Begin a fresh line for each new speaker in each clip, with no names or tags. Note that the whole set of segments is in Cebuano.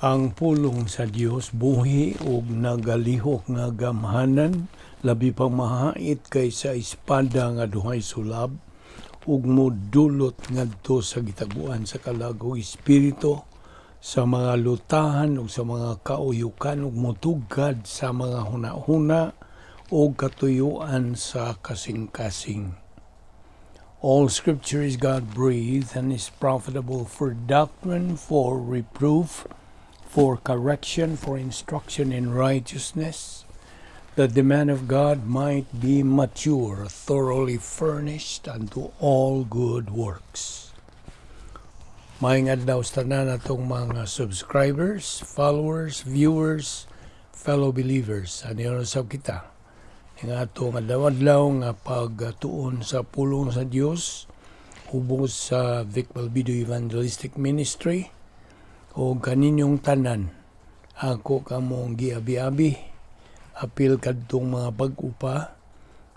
Ang pulong sa Dios buhi ug nagalihok nga gamhanan, labi pang mahait kaysa espada nga duhay sulab, ug modulot ngadto sa gitaguan sa kalag ug espiritu, sa mga lutahan ug sa mga kauyukan, ug motugkad sa mga hunahuna ug katuyuan sa kasing-kasing. All scripture is God-breathed and is profitable for doctrine, for reproof, for correction, for instruction in righteousness, that the man of God might be mature, thoroughly furnished unto all good works. Maayong adlaw sa tanan natong mga subscribers, followers, viewers, fellow believers. Ano sab kita? Ning atong adlaw-adlaw nga pagtuon sa pulong sa Dios ubos sa Vic Balbido Evangelistic Ministry o kaninyong tanan, ako kamong giabi-abi, apil kadtong mga bag-o pa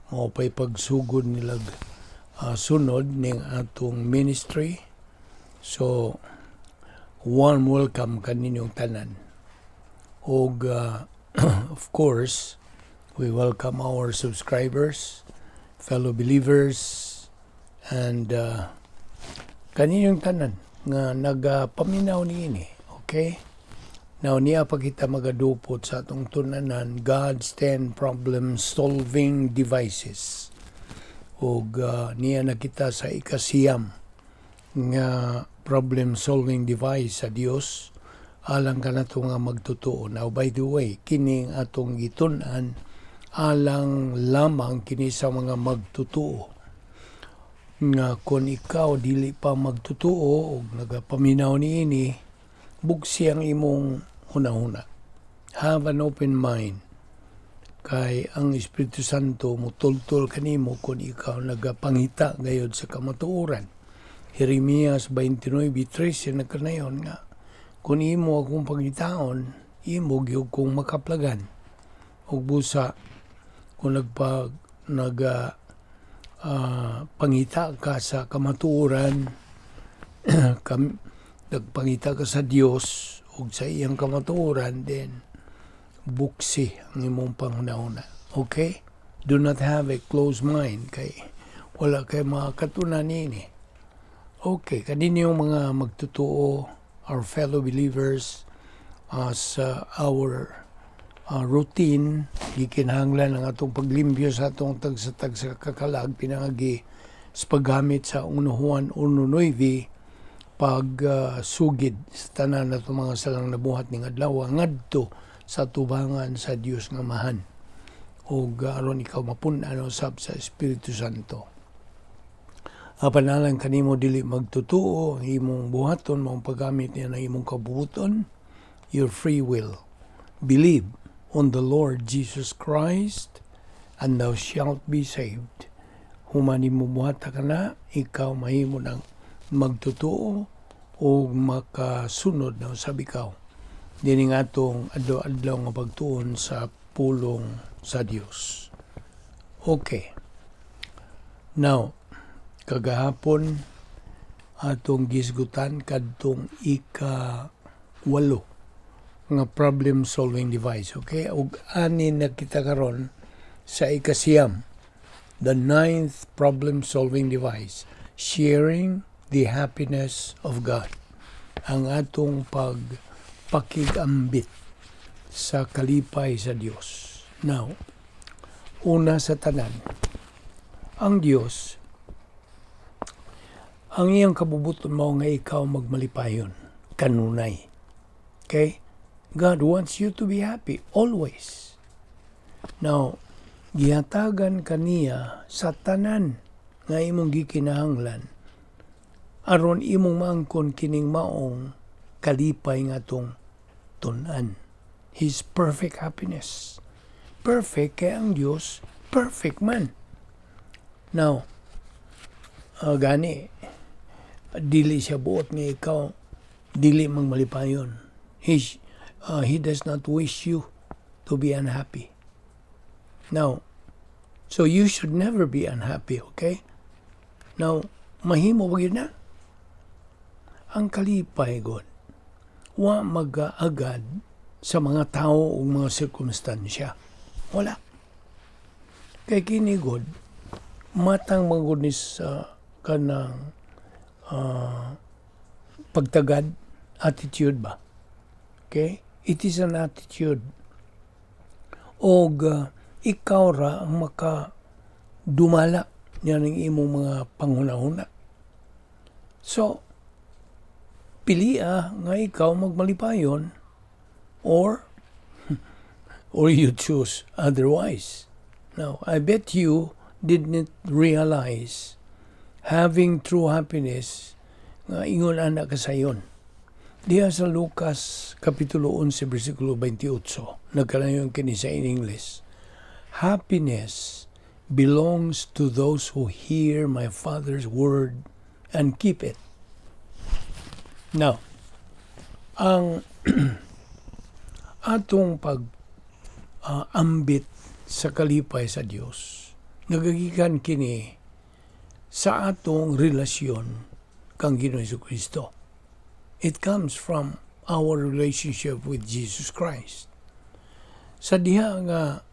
mao pay pagsugod nilag sunod ning atong ministry. So warm welcome kaninyong tanan og of course we welcome our subscribers, fellow believers and kaninyong tanan nga nagapaminaw niini. Okay? Now, niya pa kita magadupot sa atong tun-anan, God's 10 problem solving devices. Ug niya na kita sa ikasiyam nga problem solving device sa Dios alang kanato nga magtotoo. Now, by the way, kining atong gitun-an, alang lamang kini sa mga magtotoo, nga kung ikaw dili pa magtotoo og nagapaminaw niini, buksi ang imong hunahuna. Have an open mind. Kay ang Espiritu Santo mutultol kanimo kung ikaw nagapangita gayod sa kamatuoran. Jeremias 29:13 nagkanayon nga kung imo akong pangitaon, imo gyud kong makaplagan. Ug busa kung nagpag naga pangita ka sa kamatuoran, nagpangita ka sa Dios ug sa iyang kamatuoran, then buksi ang imong panghunahuna. Okay? Do not have a closed mind kay wala kay makatun-an niini. Okay, kaninyong mga magtotoo, our fellow believers, as our routine, gikinahanglan ang atong paglimpyo sa atong tagsa-tagsa kakalag pinangagi sa paggamit sa 1 Juan 1:9, pag sugid sa tanan natong mga salang nabuhat ning adlaw ngadto sa tubangan sa Dios nga Amahan ug aron ikaw mapun-an usab sa Espiritu Santo. Apan alang kanimo dili magtotoo, ang imong buhaton mao paggamit niya ng imong kabubuton, your free will. Believe on the Lord Jesus Christ and thou shalt be saved. Human nimo buhata kana, ikaw mahimo ng magtotoo o makasunod na usab ikaw dining atong adlaw-adlaw nga pagtuon sa pulong sa Dios. Okay. Now, kagahapon atong gisgutan kadtong ika walo nga problem solving device. Okay? Ug ani na kita karon sa ikasiyam, the ninth problem solving device, sharing the happiness of God. Ang atong pagpakigambit sa kalipay sa Dios. Now, una sa tanan, ang Dios, ang iyang kabubuton mao nga ikaw magmalipayon kanunay. Okay? God wants you to be happy always. Now, gihatagan kaniya sa tanan nga imong gikinahanglan aron imong maangkon kining maong kalipay nga atong tun-an. His perfect happiness. Perfect kay ang Dios, perfect man. Now, gani, dili siya buot nga ikaw dili mang malipayon. He does not wish you to be unhappy. Now, so you should never be unhappy, okay? Now, mahimo ba gyud na? Ang kalipay god. Wa magaagad sa mga tao o mga sirkumstansya. Wala. Kay kini gud, matang man gud ni sa kanang pagtagad, attitude ba? Okay? It is an attitude. Og ikaw ra ang maka dumala niya ng imong mga panghuna-huna. So, pilia nga ikaw magmalipayon or you choose otherwise. Now, I bet you didn't realize having true happiness nga ingon ana kasayon. Diha sa Lucas Kapitulo 11 versikulo 28, nagkanayon kini sa in English. "Happiness belongs to those who hear my Father's word and keep it." Now, ang atong pag ambit sa kalipay sa Dios, nagagikan kini sa atong relasyon kang Ginoong Kristo. It comes from our relationship with Jesus Christ. Sa diha nga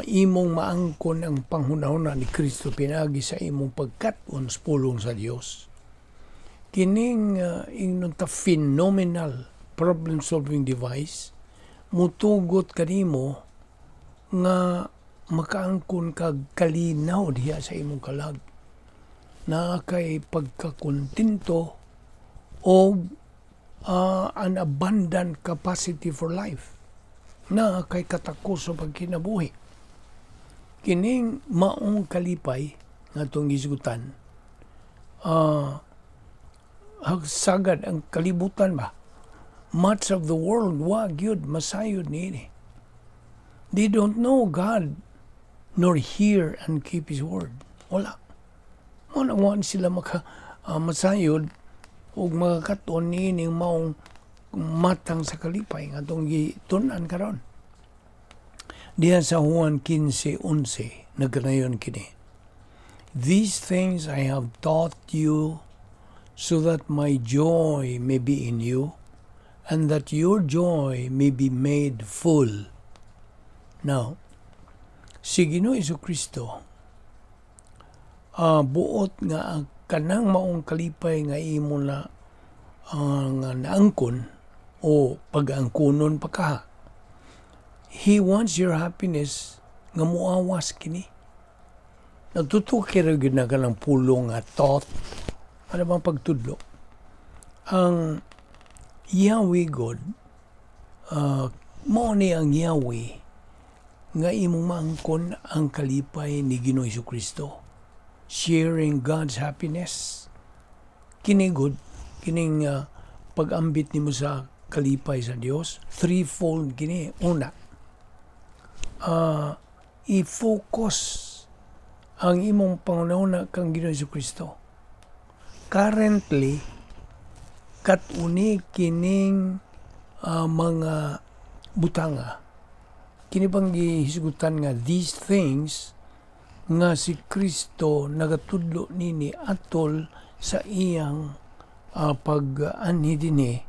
imong maangkon ang panghunahuna ni Kristo pinagi sa imong pagkat-on sa pulong sa Dios, kining ingnon ta phenomenal problem solving device mutugot kanimo nga makaangkon kag kalinaw diha sa imong kalag na kay pagkakontento o an abundant capacity for life na kay katakos sa pagkinabuhi. Kining maong kalipay nga atong gisgutan, sagad ang kalibutan ba, much of the world wa gyud masayod niini. They don't know God nor hear and keep His word. Wala. Mao na wa sila maka masayod ug makakaton niining maong matang sa kalipay nga atong gitun-an karon. Diha sa Juan 15:11 nagkanayon kini. "These things I have taught you so that my joy may be in you and that your joy may be made full." Now, si Ginoo Kristo buot nga ang kanang maong kalipay nga imo na nga naangkon o pag-angkonon pa ka. He wants your happiness nga muawas kini. Nagtutuki ra gyud na kanang pulong nga taught. Ano bang pagtudlo? Ang Yahweh God, mao ni ang Yahweh nga imong maangkon ang kalipay ni Ginoo Kristo. Sharing God's happiness. Kini gud, kining pag-ambit nimo sa kalipay sa Dios, threefold kini. Una, i-focus ang imong panghunahuna kang Ginoo Kristo. Currently, kat-uni kining mga butanga, kini bang gihisgutan nga these things nga si Kristo nagatudlo nini atol sa iyang pag-anhi dinhi,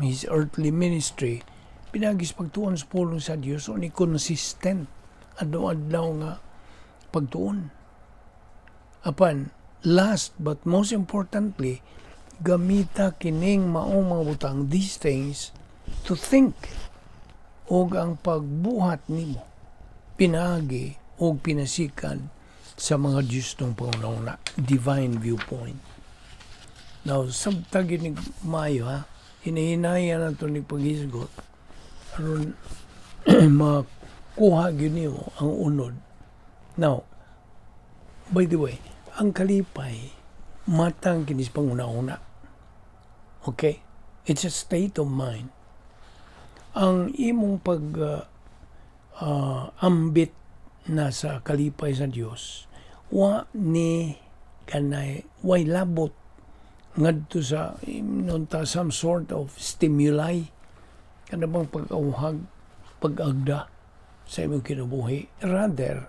his earthly ministry, pinaagi sa pagtuon sa pulong sa Dios o ni consistent adlaw-adlaw nga pagtuon. Apan last but most importantly, gamita kining maong mga butang, these things, to think og ang pagbuhat nimo pinaagi og pinasikan sa mga Diyos ng panghunahuna, divine viewpoint. Now, sabta gyud ni maayo ha, hinahinaya na ito ni paghisgot, aron makuha gyud nimo ang unod. Now, by the way, ang kalipay, matang kini sa panghunahuna. Okay? It's a state of mind. Ang imong pag ambit na sa kalipay sa Dios, wa ni kanay way labot ngadto sa ingnon ta some sort of stimuli, kana bang pag-awhag, pag-agda sa imong kinabuhi. Rather,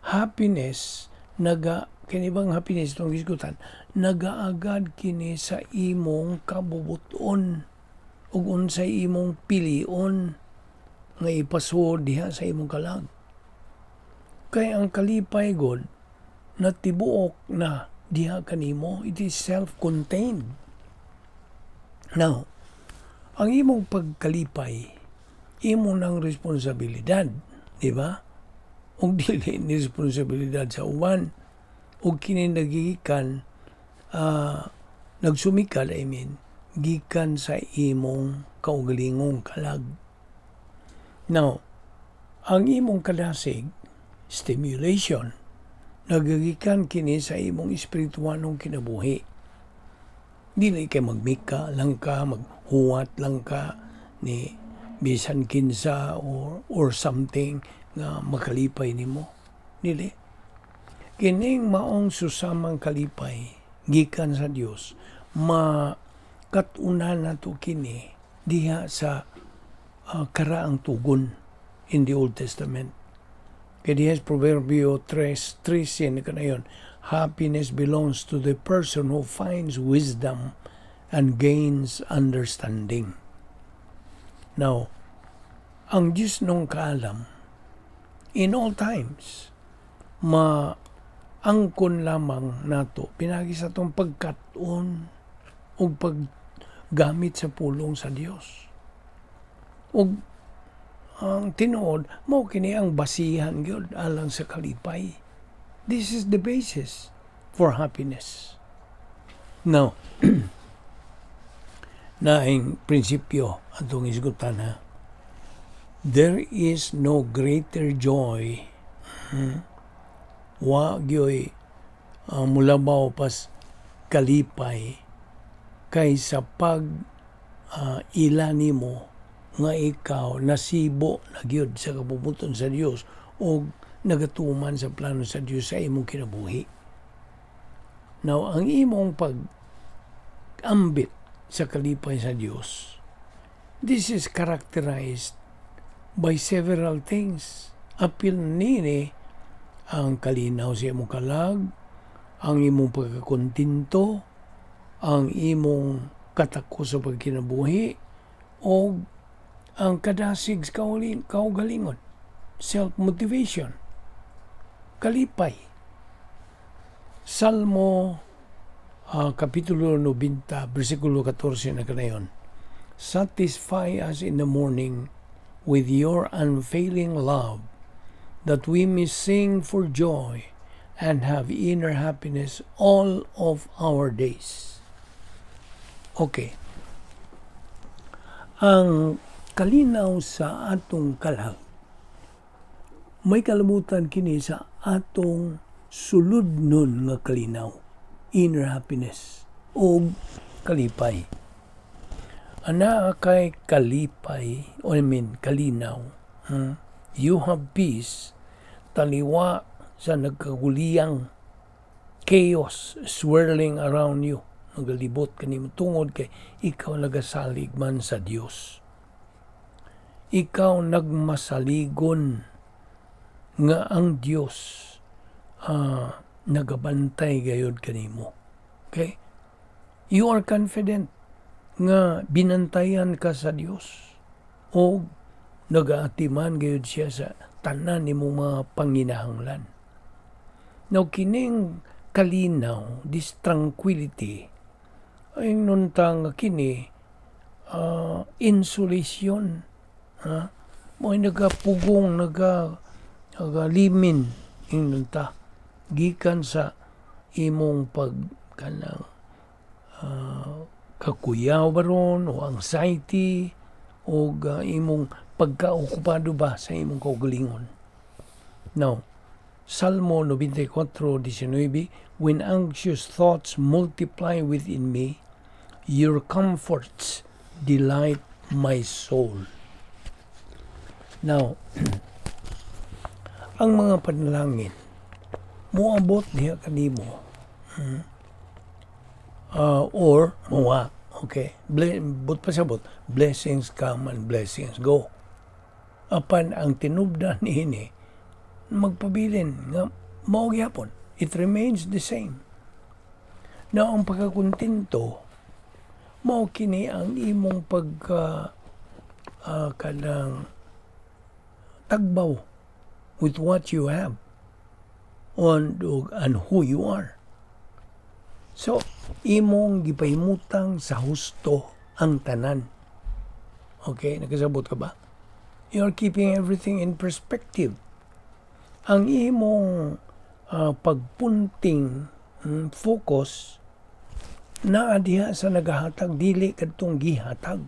happiness naga kini bang happiness itong gisgutan, nagaagad kini sa imong kabubuton. Ug unsay imong pilion nga ipasuod diha sa imong kalag. Kay ang kalipay gud na tibuok na diha kanimo, it is self-contained. Now, ang imong pagkalipay, imo nang responsibilidad, di ba? Ug dili ni responsibilidad sa uban. Ug kini nagigikan, nagsumikad, I mean, gikan sa imong kaugalingong kalag. Now, ang imong kadasig, stimulation, nagagikan kini sa imong espirituanong kinabuhi. Dili kay magmika lang ka, maghuwat lang ka ni bisan kinsa or something nga makalipay nimo. Dili. Kining maong susamang kalipay gikan sa Dios, makatunan nato kini diha sa karaang tugon in the Old Testament. Kaya diha sa Proverbio 3:13 kanayon, "Happiness belongs to the person who finds wisdom and gains understanding." Now, ang Diyos nung kaalam, in all times, ma angkon lamang nato pinagi sa atong pagkat-on ug paggamit sa pulong sa Dios. Ug ang tinuod mao kini ang basihan gyud alang sa kalipay. This is the basis for happiness. Now, naing prinsipyo atong isgutan ha. There is no greater joy. Wa gyoy mulabaw pas kalipay kaysa pag ila nimo nga ikaw nasibo na gyud sa kabubut-on sa Dios o nagatuman sa plano sa Dios sa imong kinabuhi. Now, ang imong pag ambit sa kalipay sa Dios, this is characterized by several things. Apil nini ang kalinaw sa imong kalag, ang imong pagkakontento, ang imong katako sa pagkinabuhi, o ang kadasig sa kaugalingon, self-motivation, kalipay. Salmo Kapitulo 90, versikulo 14 na kanayon, "Satisfy us in the morning with your unfailing love, that we may sing for joy and have inner happiness all of our days." Okay. Ang kalinaw sa atong kalag, may kalabutan kini sa atong suludnon nga kalinaw, inner happiness, o kalipay. Ana kay kalipay, o I mean, kalinaw, You have peace, taliwa sa nagkaguliyang chaos swirling around you. Nagalibot kanimo tungod kay ikaw nagasalig man sa Dios. Ikaw nagmasaligon nga ang Dios nagabantay gayod kanimo. Okay? You are confident nga binantayan ka sa Dios o nagaatiman gayud siya sa tanan nimong mga panginahanglan. Now, kining kalinaw, this tranquility, ay nunta nga kini insulation. Ha? Mo nagapugong, nagalimin inunta gikan sa imong pag kanang kakuyaw baron o anxiety o imong pagkaokupado ba sa imong kaugalingon. Now, Salmo 94:19, "When anxious thoughts multiply within me, your comforts delight my soul." Now, ang mga panalangin, moabot diha kanimo or muwa, okay? But pasabot, blessings come and blessings go. Apan ang tinubdan niini magpabilin nga mao gyapon. It remains the same. Now, ang pagkakontento, Mao kini ang imong pagka kanang tagbaw with what you have and who you are. So, imong gipahimutang sa husto ang tanan. Okay, nakasabot ka ba? You're keeping everything in perspective. Ang imong pagpunting focus naa diha sa nagahatag, dili kadtong gihatag.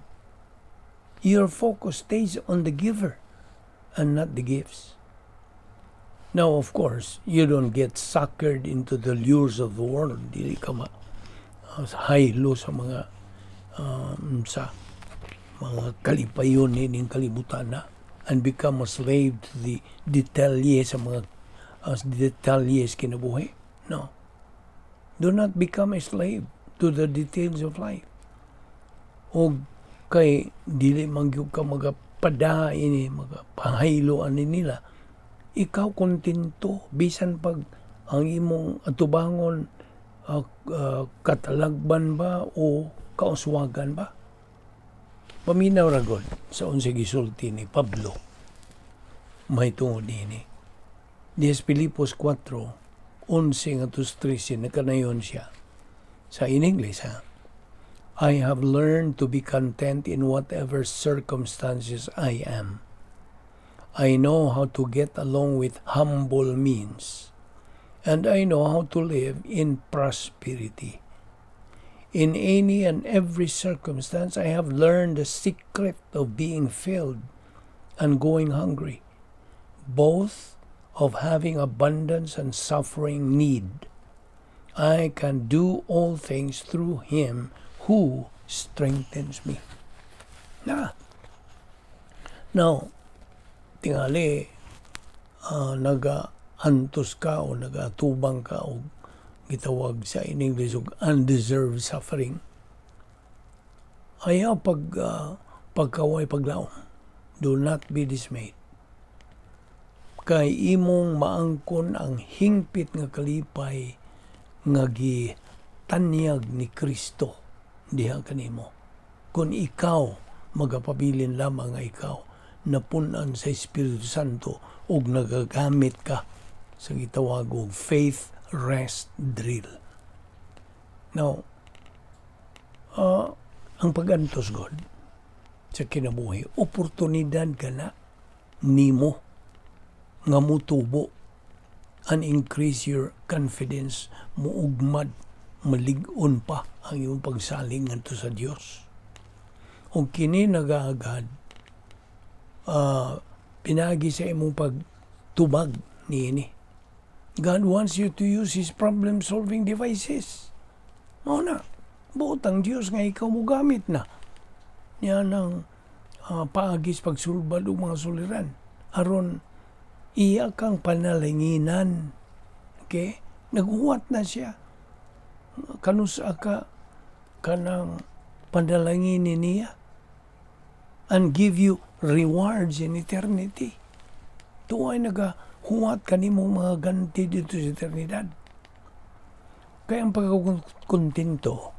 Your focus stays on the giver and not the gifts. Now, of course, you don't get suckered into the lures of the world. Dili ka ma haylo sa mga kalipayon nining kalibutan na and become a slave to the detalye sa mga detalye sa kinabuhi. No. Do not become a slave to the details of life. O kay dili man gyud ka magapada ini, magapahaylo ani nila, ikaw kontento bisan pag ang imong atubangon katalagban ba o kauswagan ba. Paminaw ra gud sa unsay gisulti ni Pablo mahitungod niini. Diha sa Filipos 4:11 ngadto 13, nakanayon siya sa in English ha. "I have learned to be content in whatever circumstances I am. I know how to get along with humble means, and I know how to live in prosperity. In any and every circumstance, I have learned the secret of being filled and going hungry, both of having abundance and suffering need. I can do all things through Him who strengthens me." Na. Now, tingali naga-antos ka o nagatubang ka o gitawag sa in English og undeserved suffering. Ayaw pagkaway paglaom. Do not be dismayed. Kay imong maangkon ang hingpit nga kalipay nga gitanyag ni Kristo diha kanimo. Kung ikaw magapabilin lamang nga ikaw napun-an sa Espiritu Santo ug nagagamit ka sa gitawag og faith rest drill. Now, ang pagantos gud sa kinabuhi, oportunidad ka na nimo nga mutubo and increase your confidence, muugmad, malig-on pa ang imong pagsalig ngadto sa Dios. Ug kini nagaagad pinagi sa imong pagtubag niini. God wants you to use His problem-solving devices. Mao na, buot ang Dios nga ikaw mo gamit na niya ng paagi sa pagsulbad og mga suliran aron iya kang panalanginan. Okay? Naghuwat na siya. Kanusa ka kanang panalanginin niya and give you rewards in eternity. Tuay nagahuwat kanimong mga ganti dito sa eternidad. Kaya ang pagkakontento,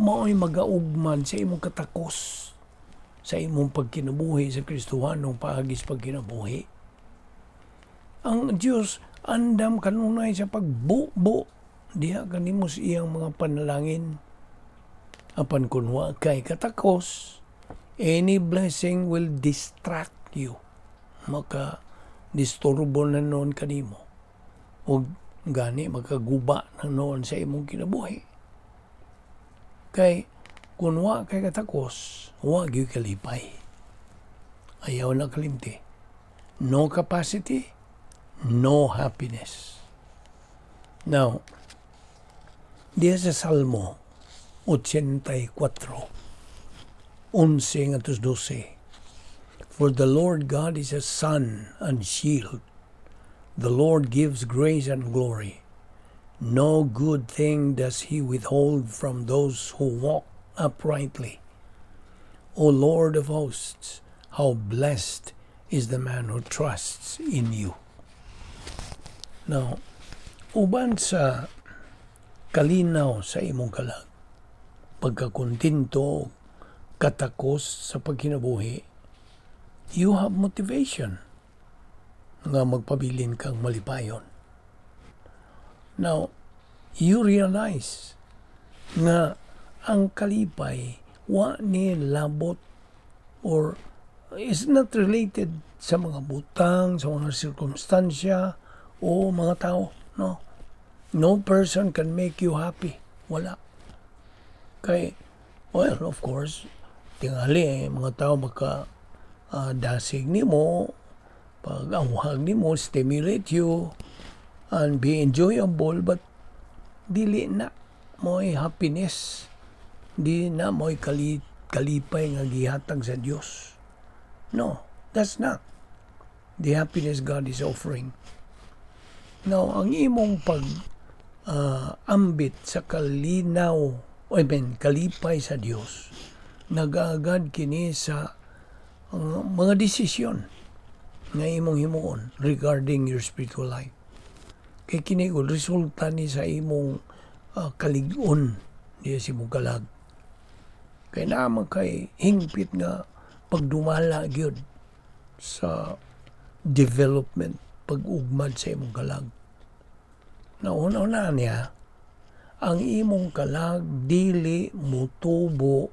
mao'y magaugman sa imong katakos sa imong pagkinabuhi sa Kristohanong paagi sa pagkinabuhi. Ang Dios andam kanunay sa pagbubo diha kanimo sa iyang mga panalangin. Apan kung wa kay katakos, any blessing will distract you. Maka disturbo na noon kanimo. O gani makaguba na noon sa imong kinabuhi. Kay kung wa kay katakos, wa gyud kalipay. Ayaw na kalimti. No capacity, no happiness. Now, diya sa Salmo 84, 11 ngadto 12. "For the Lord God is a sun and shield. The Lord gives grace and glory. No good thing does he withhold from those who walk uprightly. O Lord of hosts, how blessed is the man who trusts in you." Now, uban sa kalinaw sa imong kalag, pagkakontento, katakos sa pagkinabuhi, you have motivation nga magpabilin kang malipayon. Now, you realize nga ang kalipay wa ni labot or is not related sa mga butang, sa mga sirkumstansya o mga tao. No. No person can make you happy. Wala. Kay, well, of course, tingali, eh, mga tao maka dasig nimo, pag awhag nimo, stimulate you, and be enjoyable, but dili na mo'y happiness. Di na mo'y kalipay nga gihatag sa Dios. No, that's not the happiness God is offering. Now, ang imong pag ambit sa kalinaw, I mean, kalipay sa Dios, nagaagad kini sa mga desisyon nga imong himuon regarding your spiritual life. Kay kini gud resulta ni sa imong kalig-on diya sa imong kalag. Kay naa man kay hingpit nga pagdumala gyud sa development, pag-ugmad sa imong kalag. Nauna-una niya, ang imong kalag dili mutubo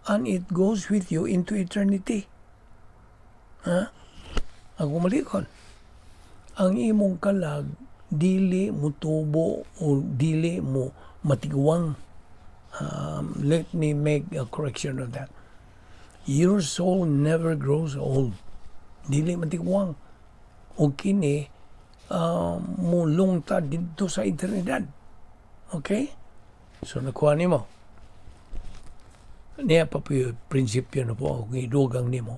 and it goes with you into eternity. Ha? Ako malikon. Ang imong kalag dili mutubo o dili mo matiguang. Let me make a correction of that. Your soul never grows old. Dili matiguang. O kini mulungtad didto sa eternidad. Okay? So nakuha nimo. Niya pa po yung prinsipyo na po ako idugang nimo.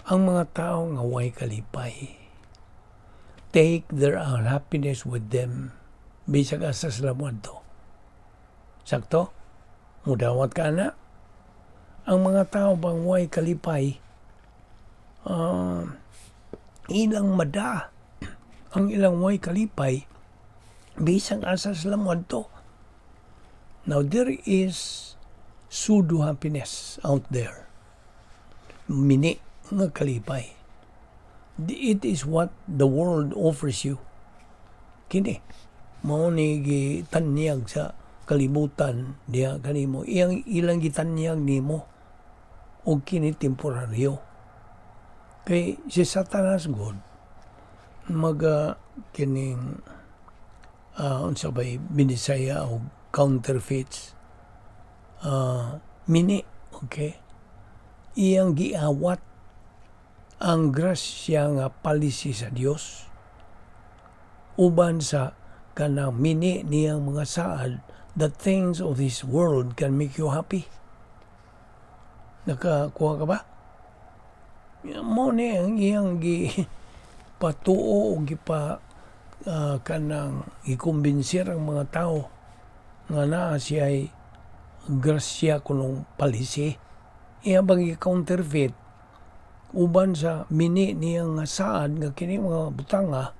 Ang mga tao nga way kalipay, take their unhappiness with them bisag asa sila moadto. Sakto? Mudawat ka na. Ang mga tao bang way kalipay, ilang mada ang ilang way kalipay bisag asa sila moadto. Now there is pseudo happiness out there. Mini nga kalipay. It is what the world offers you. Kini mao ni gitanyag sa kalibutan diha kanimo, iyang ilang gitanyag nimo og kini temporaryo. Kay si Satanas god maga kining unsa bay Binisaya og counterfeits, mini, okay? Iyang giawat ang grasya nga palisi sa Dios uban sa kanang mini niyang mga saad. The things of this world can make you happy. Nakakuha ka ba? Mo ni ang iyang gi patuo o gipa kanang gikumbensir ang mga tao nga naa siya'y grasya kunong palisi. Iya bang gi-counterfeit uban sa mini niyang nga saad nga kini mga butanga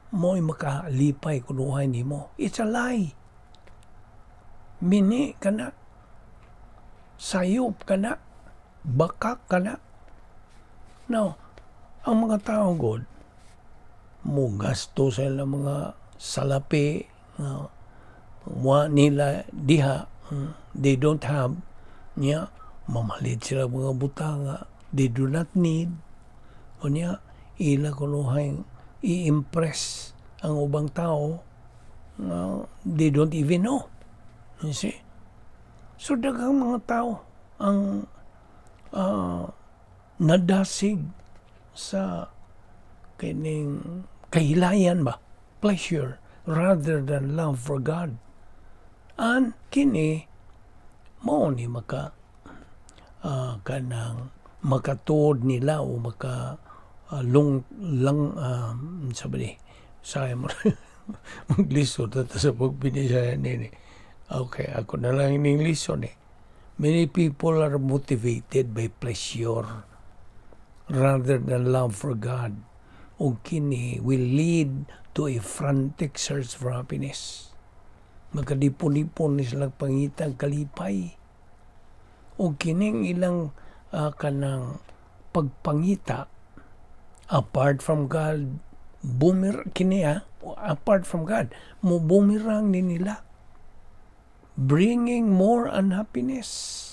mo'y makalipay kunuhay nimo. It's a lie. Mini kana. Sayop kana. Bakak kana. Now, ang mga tao god mo gasto sa ilang mga salapi nga wa nila diha, they don't have niya, mamalit sila mga butanga they do not need. Unya ila kunuhay i-impress ang ubang tao nga they don't even know, you see? So daghang mga tao ang nadasig sa kining kahilayan ba, pleasure, rather than love for God. And kini mao ni maka kanang makatuod nila o maka long lang sabi ni saya mo maglisod ta sa pagbinisaya nini. Okay, ako na lang ining lisod eh. Many people are motivated by pleasure rather than love for God. Ug kini will lead to a frantic search for happiness. Magkalipon-lipon ni sila pangitag kalipay. O kining ilang kanang pagpangita apart from God, boomer kini apart from God, mo boomerang ni nila, bringing more unhappiness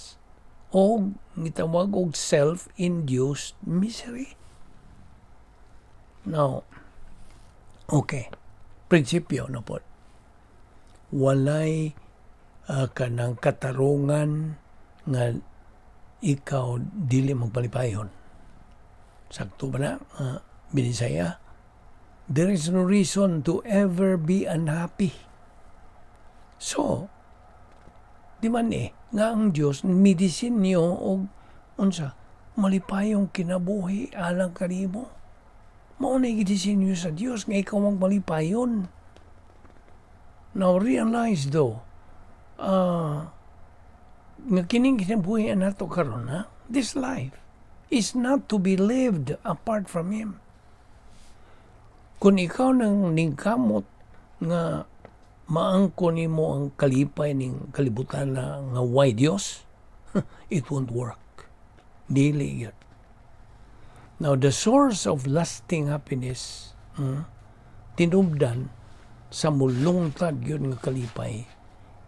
o gitawag og self-induced misery. Now, okay, prinsipyo na po. Walay kanang katarungan nga ikaw dili magpalipayon. Sakto ba na? Binisaya? There is no reason to ever be unhappy. So, di man eh, nga ang Diyos midisenyo og unsa malipayong kinabuhi alang kanimo. Mao na gidisenyo sa Diyos nga ikaw magmalipayon. Now realize though, nga kining kinabuhi nato karon ha, this life is not to be lived apart from Him. Kung ikaw nang ningkamot nga maangko nimo ang kalipay ning kalibutan na nga way Dios, it won't work. Dili yun. Now, the source of lasting happiness, tinubdan sa mulungtad yun nga kalipay,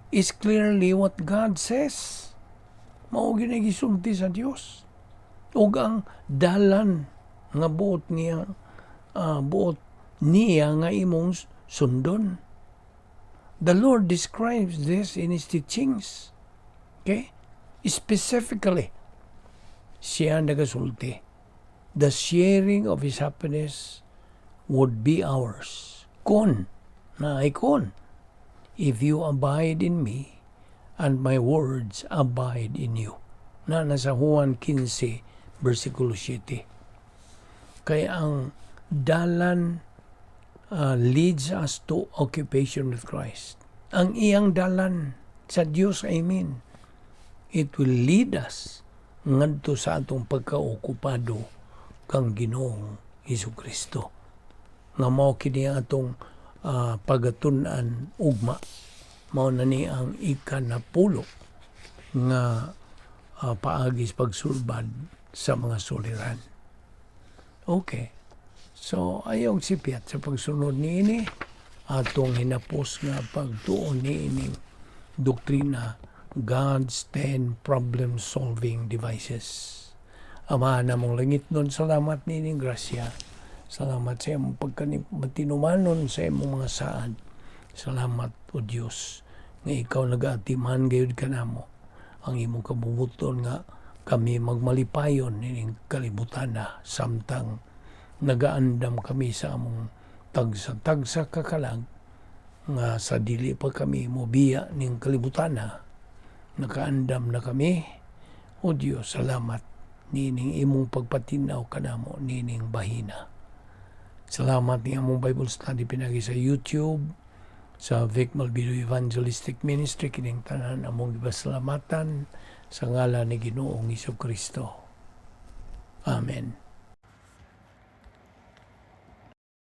is clearly what God says. Mao gyud ay gisulti sa Dios. Ug ang dalan nga buot niya nga imong sundon. The Lord describes this in His teachings. Okay? Specifically, siya nagasulti. The sharing of His happiness would be ours. Kon, na ay kon, if you abide in me and my words abide in you. Na nasa Juan 15, versikulo 7. Kaya ang dalan leads us to occupation with Christ. Ang iyang dalan sa Dios, I mean, it will lead us ngadto sa atong pagkaokupado kang Ginoong Hesus Kristo. Nga mao kini atong pagatun-an ugma. Mao na ni ang ikanapulo nga paagi sa pagsulbad sa mga suliran. Okay. So, ayong sipyat sa pagsunod niini atong hinapos nga pagtuon niining doktrina, God's 10 problem-solving devices. Ama namong langitnon, salamat niining grasya. Salamat sa imong pagkatinumanon sa imong mga saad. Salamat, O Dios, nga ikaw nagaatiman gayud kanamo ang imong kabubuton nga kami magmalipayon ining kalibutan na samtang nagaandam kami sa among tagsa-tagsa kakalag nga sa dili pa kami mobiya ning kalibutan na nakaandam na kami. O Dios, salamat nining imong pagpatinaw kanamo nining bahina. Salamat ni among Bible study pinagi sa YouTube, sa Vic Malbido Evangelistic Ministry. Kining tanan among gipasalamatan sa ngalan ni Ginoong Kristo. Amen.